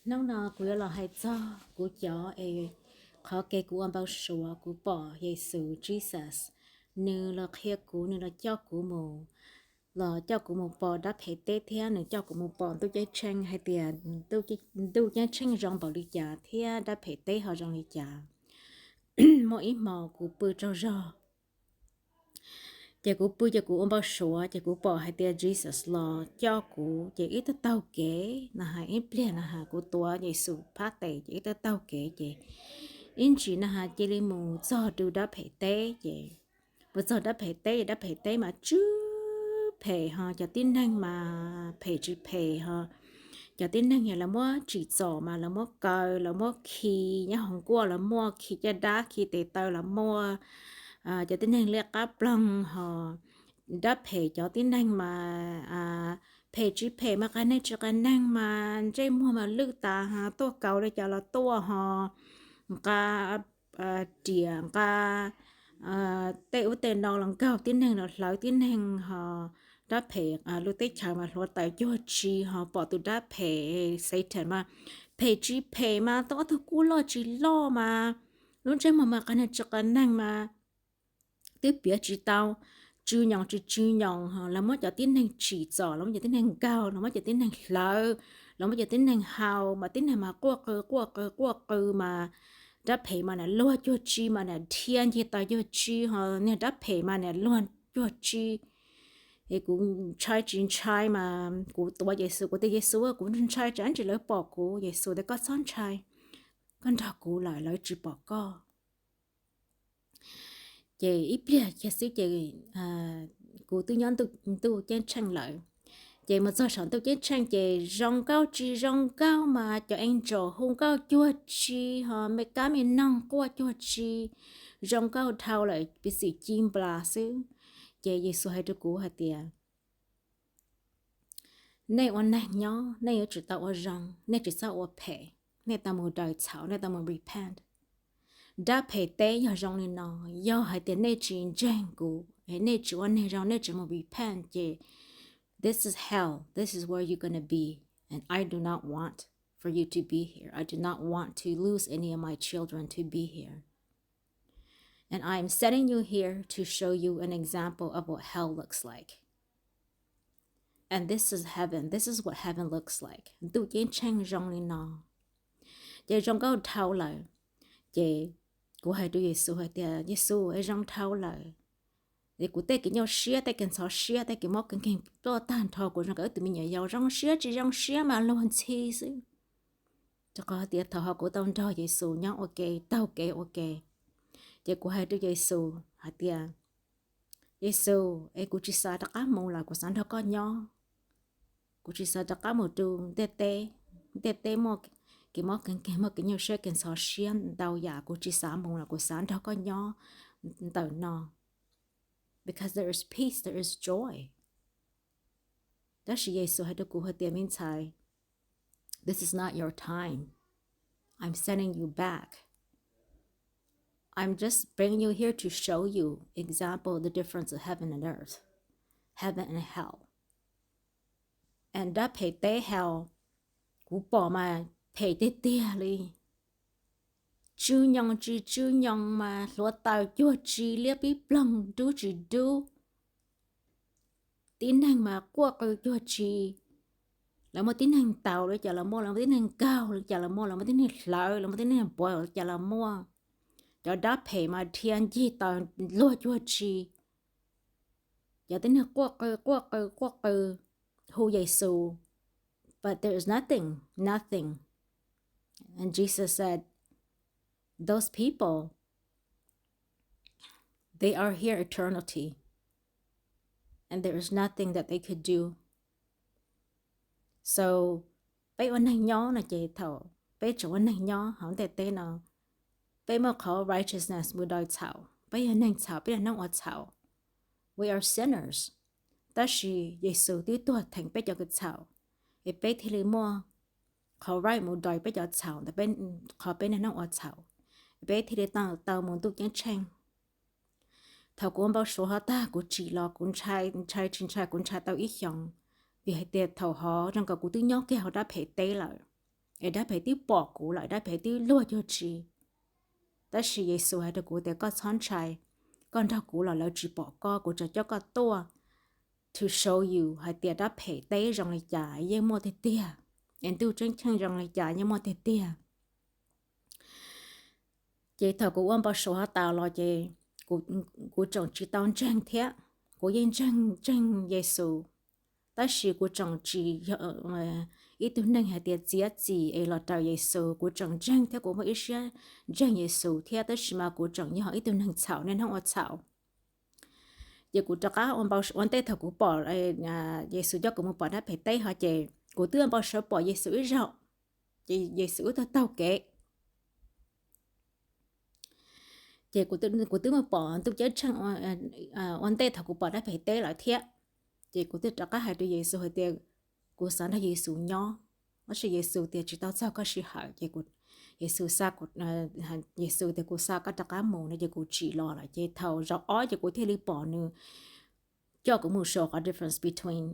Hnub no kuv yuav los hais txog kuv cov es qhov kev kuv ua npau suav kuv pom Yexus, Jesus, nws los qhia kuv, nws los coj kuv mus, los coj kuv mus pom dab phem teb thiab nws coj kuv mus pom ntuj ceeb tsheej hais tias ntuj ceeb tsheej zoo npaum li cas thiab dab phem teb ho zoo li cas. Muaj ib hmo kuv pw tsaug zog, ces kuv pw ces kuv ua npau suav ces kuv pom hais tias Jesus los coj kuv ces ib tug taug kev na has, ib pliag na has kuv tuav Yexus phab tes ces ib tug taug kev ces ib ntsis na has cia li mus txog rau dab phem teb ces mus txog dab phem teb, dab phem teb mas tsw phem ho cov tib neeg mas phem tsis phem ho, cov tib neeg yog lawv muab tsim txom mas lawv muab kaw, lawv muab khi, nyob hauv nkuaj los muaj, khi caj dab khi tes taw los muaj, cov tib neeg liab qab ploog ho, dab phem cov tib neeg mas phem tsis phem mas qias neeg tsis qias neeg mas ntsej muag mas lwj tas ho, tuaj kaus li cas los tuaj ho, nqa riam nqa tej ub tej no los nkaug tib neeg los hlawv tib neeg ho, dab phem lub teb chaws mas hluav taws cuag tsi ho, pom tus dab phem Satan mas phem tsis phem mas tau ob tug kub loj tsis loj mas lub ntsej muag mas qias neeg tsis qias neeg mas twb piav tsis tau, tsw nyoos tsis tsw nyoos ho, lawv muab cov tib neeg tsim txom, lawv muab cov tib neeg nkaug, lawv muab cov tib neeg hlawv, lawv muab cov tib neeg haus mas tib neeg mas quaj qw quaj qw quaj qw mas dab phem mas nim luag cuag tsi mas nim dhia ncig taws cuag tsi ho, niag dab phem mas nim luag cuag tsi. Es kuv ntshai tsis ntshai mas kuv tuav Yexus, kuv tias Yexus, kuv ntshai tsam ntsis lawv pom kuv. Yexus tias koj txhob ntshai, koj nrog kuv lawm, lawv tsis pom koj. Ces ib pliag kiag xwb ces kuv twb nyob ntuj ceeb tsheej lawm. Ces mus txog saum ntuj ceeb tsheej ces zoo nkauj tsis zoo nkauj mas cov angel hu nkauj cuag tsi ho, me kab me noog quaj cuag tsi, zoo nkauj dhau lawm, piv xim ci nplas xwb. Ces Yexus hais rau kuv hais tias, nej ua neeg nyob nej yuav tsum tau ua zoo, nej tsis txhob ua phem, nej tau mus daws txhaum, nej tau mus repent. Dab phem teb yog zoo li no, yog hais tias nej tsis ntseeg kuv, nej tsis ua neeg zoo, nej tsis mus repent ces this is hell, this is where you're gonna be, and I do not want for you to be here. I do not want to lose any of my children to be here. And I am sending you here to show you an example of what hell looks like. And this is heaven. This is what heaven looks like. Ntuj ceeb tsheej zoo li no. Ces zoo nkauj dhau lawm. Ces kuv hais rau Yexus hais tias, Yexus, es zoo dhau lawm. Es kuv tej kev nyuaj siab, tej kev ntxhov siab, tej kev mob kev nkeeg tuaj tag nrho, kuv zoo nkauj ib tug me nyuam yaus zoo siab tsis zoo siab mas luag ntxhi xwb. Rau qhov tias thaum ho kuv tau nrog Yexus nyob ua ke, taug kev ua ke, ces kuv hais rau Yexus hais tias, Yexus, es kuv tsis xav rov qab mus lawm, kuv xav nrog koj nyob. Kuv tsis xav rov qab mus rau ntiaj teb, ntiaj teb muaj kev mob kev nkeeg, muaj kev nyuaj siab, kev ntxhov siab ntau yam, kuv tsis xav mus lawm, kuv xav nrog koj nyob ntawm no. Because there is peace, there is joy. Tab sis Yexus hais rau kuv hais tias, me ntxhais, this is not your time. I'm sending you back. I'm just bringing you here to show you example the difference of heaven and earth, heaven and hell. And dab phem teb hell, kuv pom mas phem tiag tiag li. Tsw nyoos tsis tsw nyoos mas hluav taws cuag tsi, liab pib ploog, dub tsis dub. Tib neeg mas quaj qw cuag tsi. Lawv muaj tib neeg ntaus li cas los muaj, lawv muaj tib neeg nkaug li cas los muaj, lawv muaj tib neeg hlawv, lawv muaj tib neeg puav li cas los muaj. Cov dab phem mas dhia ncig taws luag cuag tsi. Cov tib neeg quaj qw quaj qw quaj qw hu Yexus, but there is nothing, nothing. And Jesus said, those people, they are here eternity, and there is nothing that they could do. So peb ua neeg nyob no ces thaum peb tseem ua neeg nyob hauv ntiaj teb no, peb muaj qhov righteousness mus daws txhaum, peb yog neeg txhaum, peb yog neeg ua txhaum. We are sinners. Tab sis Yexus twb tuag theem peb cov kws txhaum, es peb thiaj li muaj qhov right mus daws peb cov txhaum ntawd, qhov peb neeg ua txhaum, peb thiaj li tau mus ntuj ceeb tsheej. Thaum kuv ua npau suav hov tag kuv tsim los kuv ntshai, ntshai tsis ntshai, kuv ntshai tau ib xyoos, vim hais tias thaum hov zoo nkaus kuv twb nyob kiag hauv dab phem teb lawm. es dab phem twb pom kuv lawm, dab phem twb luag cuag tsi. Tab sis Yexus hais rau kuv tias koj txhob ntshai, koj nrog kuv los lawv tsis pom koj, kuv tseem coj koj tuaj to show you hais tias dab phem teb zoo li cas yeej muaj tiag tiag, es ntuj ceeb tsheej zoo li cas yeej muaj tiag tiag. Ces thaum kuv ua npau suav tas los ces kuv tseem tsis tau ntseeg thiab, kuv yeej ntseeg, ntseeg Yexus, tab sis kuv tseem tsis yog ib tug neeg hais tias txiav txim es los raws Yexus, kuv tseem ntseeg thiab kuv muaj ib siab ntseeg Yexus thiab, tab sis mas kuv tseem yog ib tug neeg txhaum, niaj hnub ua txhaum. Ces kuv rov qab ua npau, ua ntej thaum kuv pom Yexus coj kuv mus pom dab phem teb ho ces kuv twb ua npau suav pom Yexus ib zaug, ces Yexus wb tau taug kev. Ces kuv twb mus pom ntuj ceeb tsheej ua ntej thaum kuv pom dab phem teb lawm thiab. Ces kuv twb rov qab hais rau Yexus hais tias kuv xav nrog Yexus nyob, tab sis Yexus tias tsis tau txog koj sij hawm. Ces Yexus xa, Yexus tias kuv xa koj rov qab mus no ces kuv tsim los lawm. Ces thaum zaum ob ces kuv thiaj li pom nws coj kuv mus saib qhov difference between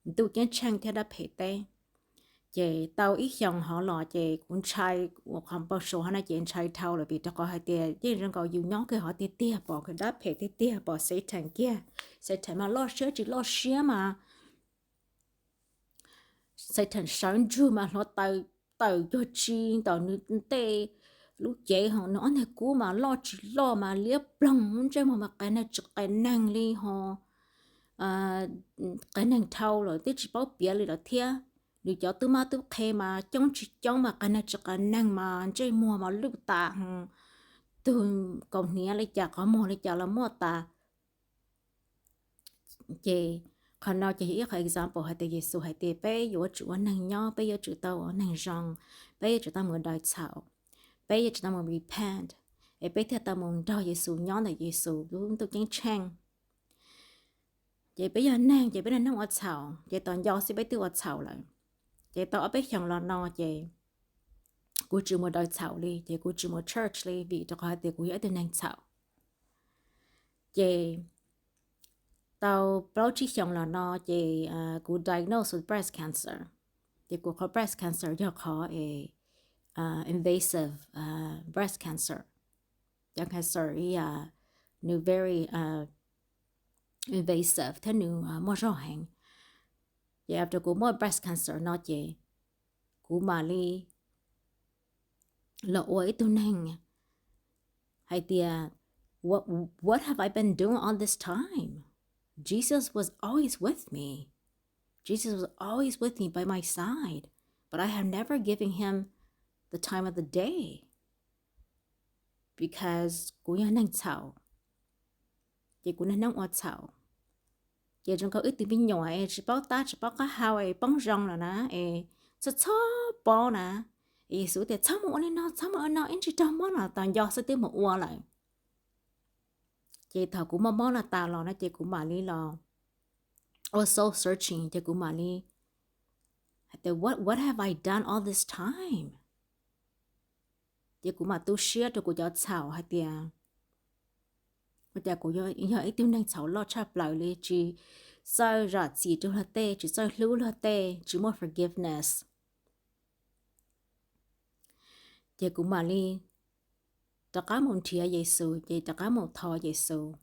ntuj ceeb tsheej thiab dab phem teb. Ces tau ib xyoos hov los ces kuv ntshai, ua qhov npau suav hov no ces ntshai dhau lawm vim rau qhov hais tias yeej zoo nkaus yus nyob kiag hov tiag tiag, pom kiag dab phem tiag tiag, pom Satan kiag. Satan mas loj siab tsis loj siab mas Satan sawv ntsug mas hluav taws tawm cuag tsi ntawm nws tej lub cev, ho nws ob niag kub mas loj tsis loj mas liab ploog, ntsej muag mas qias neeg tsis qias neeg li ho, qias neeg dhau lawm twb tsis paub piav li lawm thiab. Nws cov tub mab tub qhe mas coob tsis coob mas qias neeg tsis qias neeg mas ntsej muag mas luj tas, tug kaus hniav li cas qhov muag li cas los muaj tas. Ces qhov no ces yog ib qhov example hais tias Yexus hais tias peb yuav tsum ua neeg nyob, peb yuav tsum tau ua neeg zoo, peb yuav tsum tau mus daws txhaum, peb yuav tsum tau mus repent, es peb thiaj tau mus nrog Yexus nyob ntawm Yexus lub ntuj ceeb tsheej. Ces peb yog neeg ces peb niaj hnub ua txhaum, ces tos nco xwb peb twb ua txhaum lawm. Ces tau ob peb xyoos los no ces kuv tsis mus daws txhaum li, ces kuv tsis mus church li vim rau qhov hais tias kuv yog ib tug neeg txhaum. Ces tau plaub tsib xyoos los no ces kuv diagnose with breast cancer. Ces kuv qhov breast cancer yog qhov invasive breast cancer. Cov cancer nws very invasive thiab nws muaj zog heev. Ces after kuv muaj breast cancer no ces kuv mam li los ua ib tug neeg hais tias, what, what have I been doing all this time? Jesus was always with me. Jesus was always with me by my side, but I have never given him the time of the day because kuv yog neeg txhaum, ces kuv niaj hnub ua txhaum. Ces zoo nkaus wb tus me nyuam es tsis paub tab tsis paub qab hau es poob zoo lawm na, es txhob txhob paub na. Yexus tias txhob mus ua li no, txhob mus ua no, ib ntsis raug mob no, tos nco xwb twb mus ua lawm. Ces thaum kuv muaj mob no tas los no ces kuv mam li los ua soul searching, ces kuv mam li hais tias, what, what have I done all this time? Ces kuv mam tu siab rau kuv cov txhaum hais tias, ua cas kuv yog ib tug neeg txhaum loj tshaj plaws li, tsis txawj zam txim rau luag tej, tsis txawj hlub luag tej, tsis muaj forgiveness. Ces kuv mam li rov qab mus nrhiav Yexus, ces rov qab mus thov Yexus.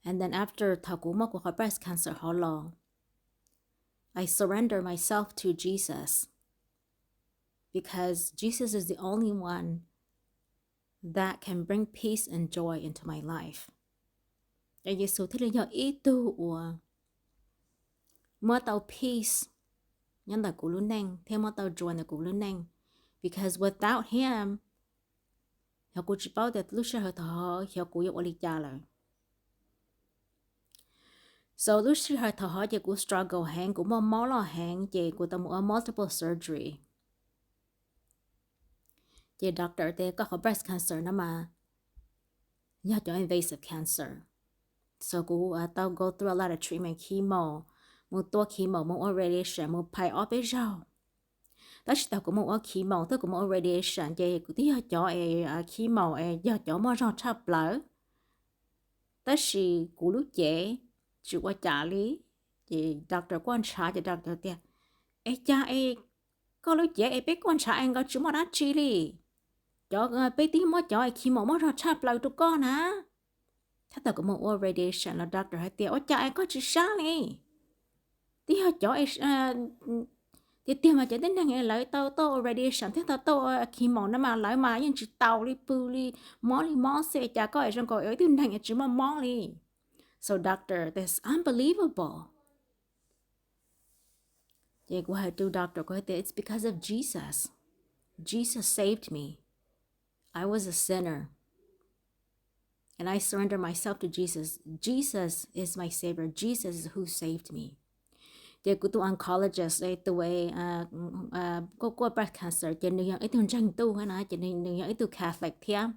And then after thaum kuv muaj kuv qhov breast cancer hov los, I surrender myself to Jesus because Jesus is the only one that can bring peace and joy into my life. Ces Yexus thiaj li yog ib tug uas muab tau peace nyob ntawm kuv lub neej thiab muab tau joy ntawm kuv lub neej, because without him, yog kuv tsis paub tias lub sij hawm thaum hov xyov kuv yuav ua li cas lawm. So lub sij hawm thaum hov ces kuv struggle heev, kuv muaj mob loj heev, ces kuv tau mus ua multiple surgery. Ces doctor tias koj qhov breast cancer no mas yog cov invasive cancer. So kuv tau go through a lot of treatment, chemo, mus tua chemo, mus ua radiation, mus phais ob peb zaug. Tab sis thaum kuv mus ua chemo thiab kuv mus ua radiation ces kuv twb yog cov chemo es yog cov muaj zog tshaj plaws, tab sis kuv lub cev tsis ua cas li. Ces doctor kuj ntshav, ces doctor tias, es cas es Koj lub cev es peb kuaj ntshav es nkaus tsis muaj dab tsi li. Cov, peb twb muab cov chemo muab zog tshaj plaws rau koj na. Thiab thaum kuv mus ua radiation los doctor hais tias ua cas es koj tsis sab li. Twb yog cov, tiag tiag mas cov tib neeg lawv tau tuaj ua radiation thiab tau tuaj ua chemo no mas lawv mas yeej tsis taus li pw li, mob li mob xwb, cas koj es zoo nkaus ib tug neeg tsis muaj mob li. So doctor, that's unbelievable. Ces kuv hais rau doctor, kuv hais tias it's because of Jesus. Jesus saved me. I was a sinner. And I surrender myself to Jesus. Jesus is my savior. Jesus is who saved me. Ces kuv tus oncologist, tus kuaj kuaj breast cancer, ces nws yog ib tug ntseeg tuj na, ces nws yog ib tug Catholic thiab.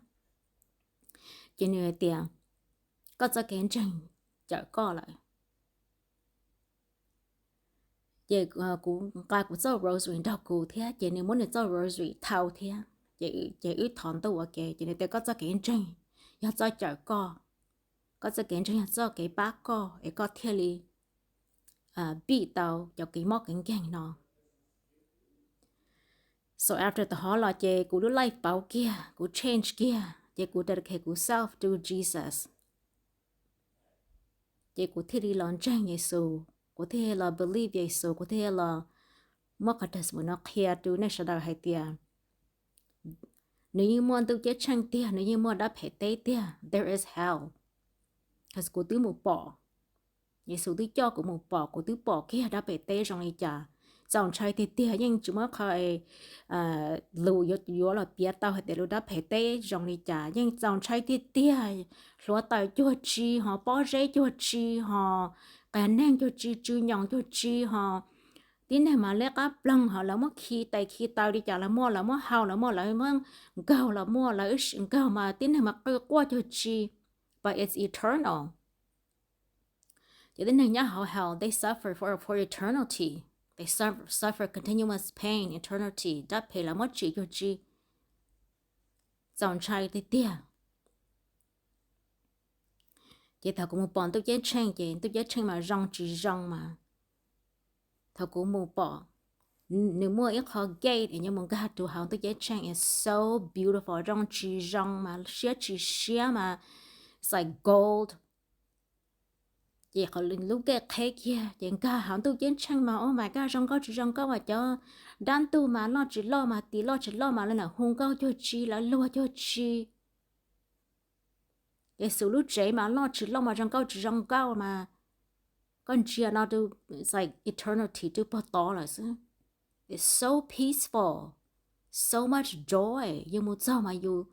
Ces nws hais tias koj txoj kev ntseeg cawm koj lawm. Ces kuv nqa kuv txoj rosary nrog kuv thiab, ces nws muab nws txoj rosary thau thiab. Ces wb thov ntuj ua ke, ces nws tias koj txoj kev ntseeg yog txoj cawm koj, koj txoj kev ntseeg yog txoj kev pab koj es koj thiaj li beat tau cov kev mob kev nkeeg no. So after thaum hov los ces kuv lub life pauv kiag, kuv change kiag, ces kuv dedicate kuv self to Jesus. Ces kuv thiaj li los ntseeg Yexus, kuv thiaj los believe Yexus, kuv thiaj los muab qhov testimony no qhia rau nej sawv daws hais tias nws yeej muaj ntuj ceeb tsheej tiag, nws yeej muaj dab phem teb tiag, there is hell. Cause kuv twb mus pom, Yexus twb coj kuv mus pom, kuv twb pom kiag dab phem teb zoo li cas. Txaus ntshai tiag tiag, yeej tsis muaj qhov lus yuav los piav tau hais tias lub dab phem teb zoo li cas, yeej txaus ntshai tiag tiag. Hluav taws cuag tsi, ho pob zeb cuag tsi, ho qias neeg cuag tsi, tsw nyoos cuag tsi, ho tib neeg mas liab qab ploog, ho lawv muab khi tes khi taw li cas los muaj, lawv muab hau los muaj, lawv muab nkaug los muaj, lawv nkaug mas tib neeg mas qw quaj cuag tsi. But it's eternal. Ces tib neeg nyob hauv hell, they suffer for, for eternity. They suffer, suffer continuous pain, eternity. Dab phem lawv muab tsim cuag tsi. Txaus ntshai tiag tiag. Ces thaum kuv mus pom ntuj ceeb tsheej, ces ntuj ceeb tsheej mas zoo tsis zoo mas. Thaum kuv mus pom, nws muaj ib qho gate es yuav mus nkag rau hauv ntuj ceeb tsheej, it's so beautiful, zoo tsis zoo mas siab tsis siab mas, it's like gold. Ces qhov lub gate qheb kiag ces nkag hauv ntuj ceeb tsheej mas, oh my God, zoo nkauj tsis zoo nkauj mas cov dab ntug mas loj tsis loj mas tis loj tsis loj mas lawv hu nkauj cuag tsi, lawv luag cuag tsi. Yexus lub tsev mas loj tsis loj mas zoo nkauj tsis zoo nkauj mas koj ntsia no rau, it's like eternity rau puag tod lawm xwb. It's so peaceful, so much joy. Yus mus txog mas yus,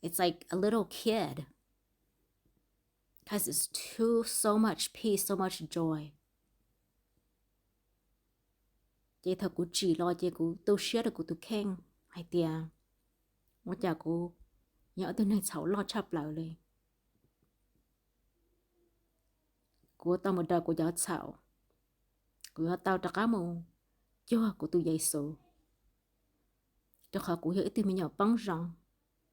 it's like a little kid, cause it's too, so much peace, so much joy. Ces thaum kuv tsim los ces kuv tu siab rau kuv tus kheej hais tias ua cas kuv yog ib tug neeg txhaum loj tshaj plaws li. Kuv tau mus daws kuv cov txhaum, kuv yuav tau rov qab mus cuag kuv tus Yexus, rau qhov kuv yog ib tug me nyuam poob zoo,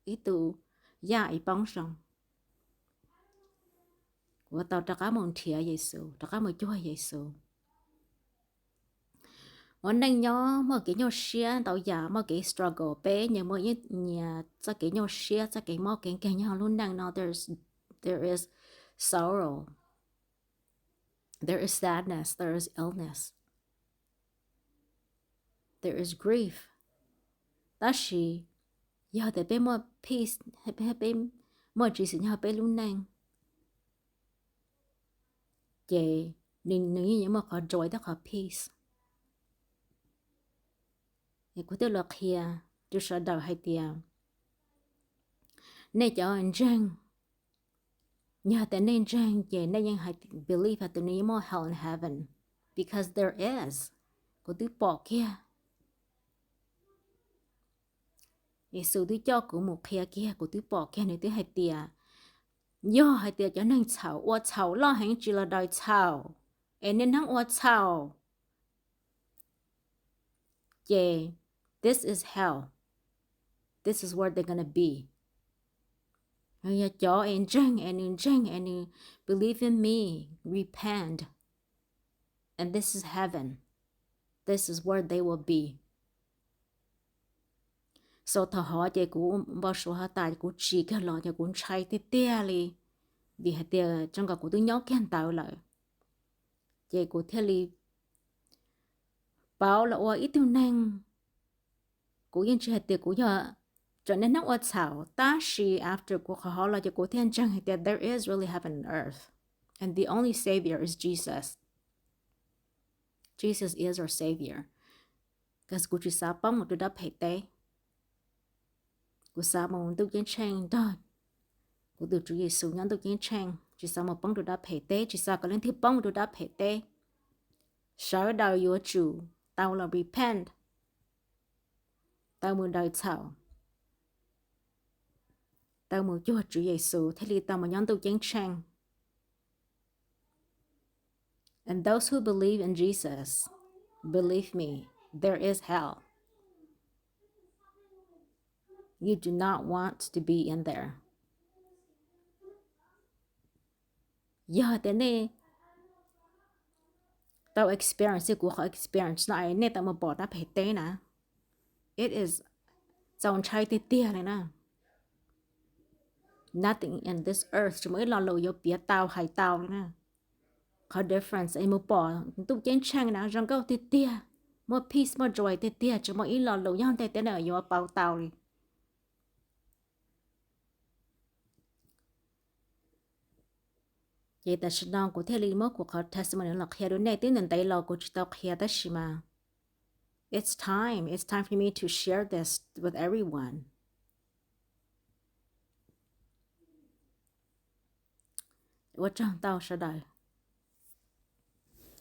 ib tug yaj es poob zoo. Kuv yuav tau rov qab mus nrhiav Yexus, rov qab mus cuag Yexus. Ua neej nyob muaj kev nyuaj siab ntau yam, muaj kev struggle, peb nyias muaj nyias txoj kev nyuaj siab, txoj kev mob kev nkeeg nyob hauv lub neej no. There is sorrow, there is sadness, there is illness, there is grief. Tab sis yog tias peb muaj peace, peb muaj Jesus nyob hauv peb lub neej, ces nws yeej yuav muaj qhov joy thiab qhov peace. Es kuv thiaj los qhia rau sawv daws hais tias nej cov ntseeg, yog tias nej ntseeg ces nej yeej hais believe hais tias nws yeej muaj hell and heaven, because there is. Kuv twb pom kiag, Yexus twb coj kuv mus qhia kiag, kuv twb pom kiag, nws twb hais tias yog hais tias cov neeg txhaum ua txhaum loj heev tsis los daws txhaum, es niaj hnub ua txhaum, ces this is hell, this is where they're gonna be. Yog cov es ntseeg, es nws ntseeg, es nws believe in me, repent, and this is heaven. this is where they will be. So thaum hov ces kuv npau suav hov tas kuv tsis kiag los ces kuv ntshai tiag tiag li, vim hais tias zoo nkaus kuv twb nyob kiag ntawd lawm. Ces kuv thiaj li paub los ua ib tug neeg, kuv yeej tsis hais tias kuv yog tseem niaj hnub ua txhaum, tab sis after kuv qhov hov los ces kuv thiaj ntseeg hais tias there is really heaven and earth, and the only Savior is Jesus. Jesus is our Savior. Cause kuv tsis xav poob mus rau dab phem teb. Kuv xav mus ntuj ceeb tsheej nrog kuv tus Tswv Yexus nyob ntuj ceeb tsheej, tsis xav mus poob rau dab phem teb, tsis xav kom leej twg poob mus rau dab phem teb. Sawv daws yuav tsum tau los repent, tau mus daws txhaum, tau mus cuag Tswv Yexus thiaj li tau mus nyob ntuj ceeb tsheej. And those who believe in Jesus, believe me, there is hell. You do not want to be in there. Yog tias nej tau experience kuv qhov experience no es nej tau mus pom dab phem teb na, it is txaus ntshai tiag tiag li na. Nothing in this earth, tsis muaj ib lo lus yuav piav tau hais tau li na. Qhov difference es mus pom ntuj ceeb tsheej na zoo nkauj tiag tiag, muaj peace muaj joy tiag tiag, tsis muaj ib lo lus nyob ntej teb no yuav pauv tau li. Ces tam sim no kuv thiaj li muab kuv qhov testimony los qhia rau nej, twb ntev ntev los kuv tsis tau qhia tab sis mas it's time, it's time for me to share this with everyone. Ua tsaug ntau sawv daws.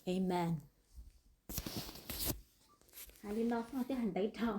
Amen. Hais li no xwb twb hais ntev dhau.